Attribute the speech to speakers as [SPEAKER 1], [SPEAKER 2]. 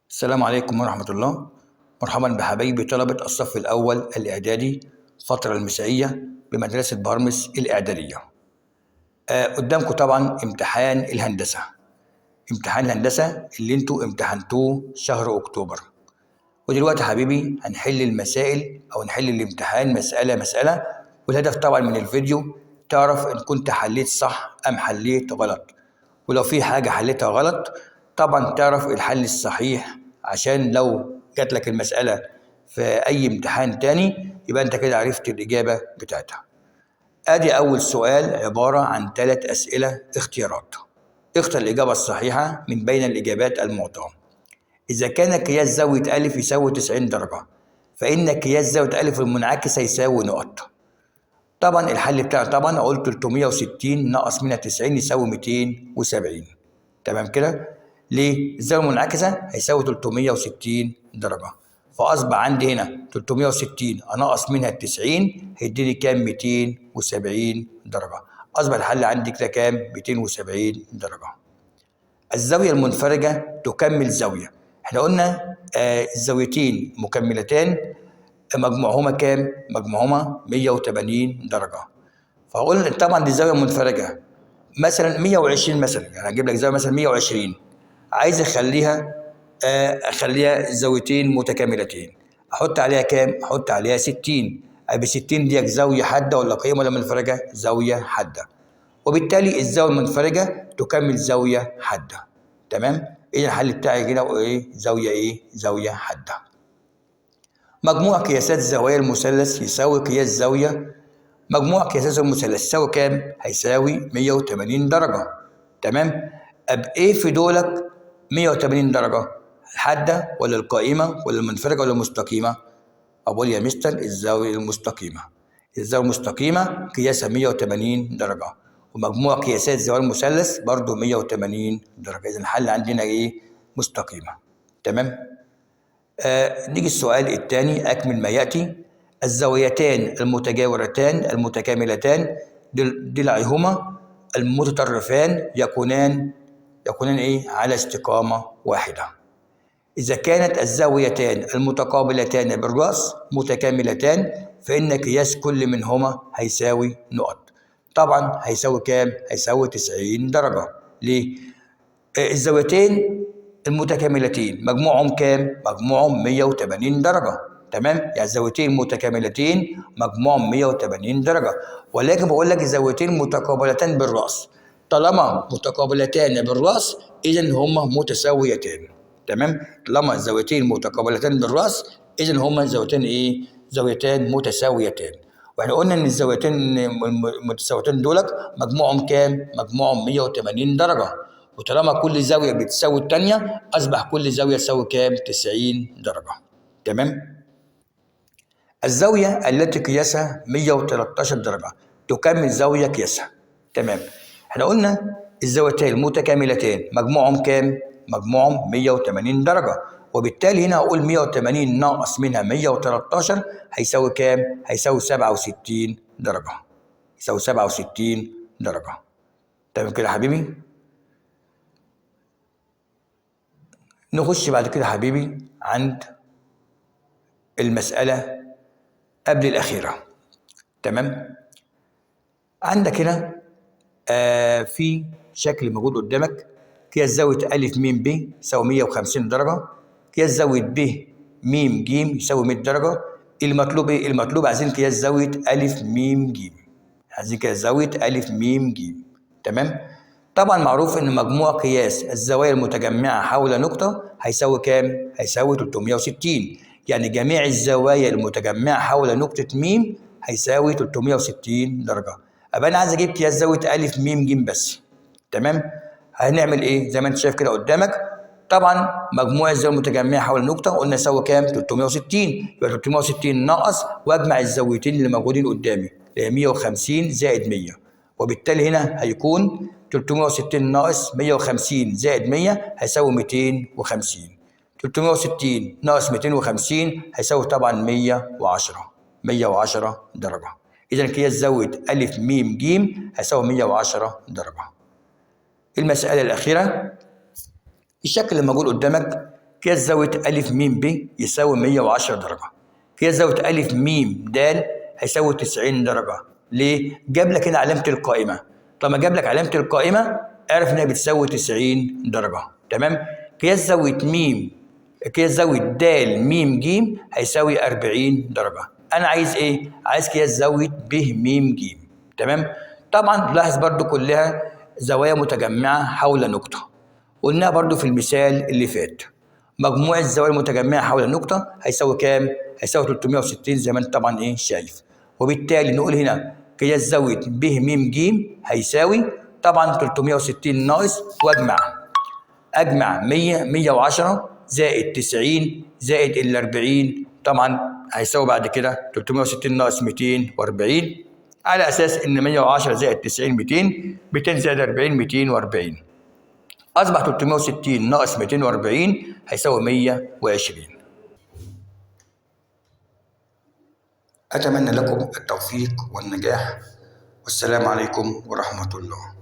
[SPEAKER 1] السلام عليكم ورحمة الله. مرحبا بحبايبي طلبة الصف الأول الإعدادي الفترة المسائية بمدرسة بارمس الإعدادية. قدامكم طبعا امتحان الهندسة، امتحان الهندسة اللي انتوا امتحنتوه شهر أكتوبر. ودلوقتي حبيبي هنحل المسائل أو نحل الامتحان مسألة مسألة، والهدف طبعا من الفيديو تعرف إن كنت حليت صح أم حليت غلط، ولو في حاجة حليتها غلط طبعا تعرف الحل الصحيح، عشان لو جات لك المسألة في أي امتحان تاني يبقى أنت كده عرفت الإجابة بتاعتها. أدي أول سؤال عبارة عن 3 أسئلة اختيارات، اختر الإجابة الصحيحة من بين الإجابات المعطاة. إذا كان قياس زاوية ألف يساوي 90 درجة، فإن قياس زاوية ألف المنعكسة يساوي نقط. طبعا الحل بتاعه طبعا أقول 360 ناقص منها 90 يساوي 270. تمام كده؟ ليه؟ الزاوية المنعكسة هيساوي 360 درجة، فأصبح عندي هنا 360 أنقص منها 90 هيديني كام؟ 270 درجة. أصبح الحل عندي كده كام؟ 270 درجة. الزاوية المنفرجة تكمل زاوية، احنا قلنا الزاويتين مكملتان مجموعهما كام؟ مجموعهما 180 درجة. فقلنا طبعا دي زاوية منفرجة مثلا 120 مثلا، يعني هجيب لك زاوية مثلا 120، عايز اخليها زاويتين متكاملتين، احط عليها كام؟ احط عليها 60. ابي 60 دي زاوية حادة ولا قيمة ولا منفرجة؟ زاوية حادة، وبالتالي الزاوية المنفرجة تكمل زاوية حادة. تمام؟ ايه الحل بتاعي كده؟ ايه؟ زاوية ايه؟ زاوية حادة. مجموع قياسات زوايا المثلث يساوي قياس زاوية، مجموع قياسات المثلث يساوي كام؟ هيساوي 180 درجة. تمام؟ أب إيه في دولك 180 درجة؟ الحادة ولا القائمة ولا المنفرجة ولا المستقيمة؟ أقول يا مستر الزاوية المستقيمة. الزاوية المستقيمة قياسها 180 درجة، ومجموع قياسات زوايا المثلث برضو 180 درجة. إذا الحل عندنا إيه؟ مستقيمة. تمام؟ نيجي السؤال الثاني، أكمل ما يأتي. الزاويتان المتجاورتان المتكاملتان ضلعيهما المتطرفان يكونان إيه؟ على استقامة واحدة. إذا كانت الزاويتان المتقابلتان بالرأس متكاملتان فإن قياس كل منهما هيساوي نقط. طبعا هيساوي كام؟ هيساوي 90 درجة. ليه؟ الزاويتين المتكاملتين مجموعهم كام؟ مجموعهم 180 درجة. تمام؟ يعني الزاويتين متكاملتين مجموعهم 180 درجة، ولكن بقول لك الزاويتين متقابلتان بالرأس، طالما متقابلتان بالرأس إذا هما متساويتان. تمام؟ طالما الزاويتين متقابلتان بالرأس إذا هما زاويتين إيه؟ زاويتان متساويتان. واحنا قلنا إن الزاويتين المتساويتين دولت مجموعهم كام؟ مجموعهم 180 درجة، وطالما كل زاوية بتساوي الثانية أصبح كل زاوية تساوي كام؟ 90 درجة. تمام؟ الزاوية التي قياسها 113 درجة تكمل زاوية قياسها. تمام؟ احنا قلنا الزاويتين المتكاملتين مجموعهم كام؟ مجموعهم 180 درجة، وبالتالي هنا هقول 180 ناقص منها 113 هيساوي كام؟ هيساوي 67 درجة. يساوي 67 درجة. تمام كده يا حبيبي؟ نخش بعد كده حبيبي عند المسألة قبل الأخيرة. تمام؟ عندك هنا في شكل موجود قدامك، قياس زاوية أ م ب يساوي 150 درجة، قياس زاوية ب م ج يساوي 100 درجة. المطلوب إيه؟ المطلوب عايزين قياس زاوية أ م ج، عايزين قياس زاوية أ م ج. تمام؟ طبعا معروف إن مجموع قياس الزوايا المتجمعة حول نقطة هيساوي كام؟ هيساوي 360، يعني جميع الزوايا المتجمعة حول نقطة م هيساوي 360 درجة. أبقى أنا عايز أجيب قياس زاوية أ م ج بس. تمام؟ هنعمل إيه؟ زي ما أنت شايف كده قدامك، طبعا مجموع الزاوية المتجمعة حول النقطة قلنا يساوي كام؟ 360، يبقى 360 ناقص وأجمع الزاويتين اللي موجودين قدامي اللي هي 150 زائد 100، وبالتالي هنا هيكون 360 ناقص 150 زائد 100 هيساوي 250. 360 ناقص 250 هيساوي طبعا 110، 110 درجة. إذا قياس زاوية أ م ج هيساوي 110 درجة. المسألة الأخيرة، الشكل اللي موجود قدامك قياس زاوية أ م ب يساوي 110 درجة. قياس زاوية أ م د هيساوي 90 درجة. ليه؟ جاب لك هنا علامة القائمة. طب ما جاب لك علامة القائمة اعرف انها بتساوي 90 درجة. تمام؟ قياس زاوية م، قياس زاوية د م ج هيساوي 40 درجة. أنا عايز إيه؟ عايز قياس زاوية ب م ج. تمام؟ طبعا لاحظ برضو كلها زوايا متجمعة حول نقطة. قلناها برضو في المثال اللي فات. مجموع الزوايا المتجمعة حول النقطة هيساوي كام؟ هيساوي 360 زي ما انت طبعا ايه شايف. وبالتالي نقول هنا قياس زاوية ب م ج هيساوي طبعا 360 ناقص، واجمع اجمع 100 110 زائد 90 زائد ال 40، طبعا هيساوي بعد كده 360 ناقص 240، على اساس ان 110 زائد 90 200، 200 زائد 40 240. اصبح 360 ناقص 240 هيساوي 120. اتمنى لكم التوفيق والنجاح، والسلام عليكم ورحمة الله.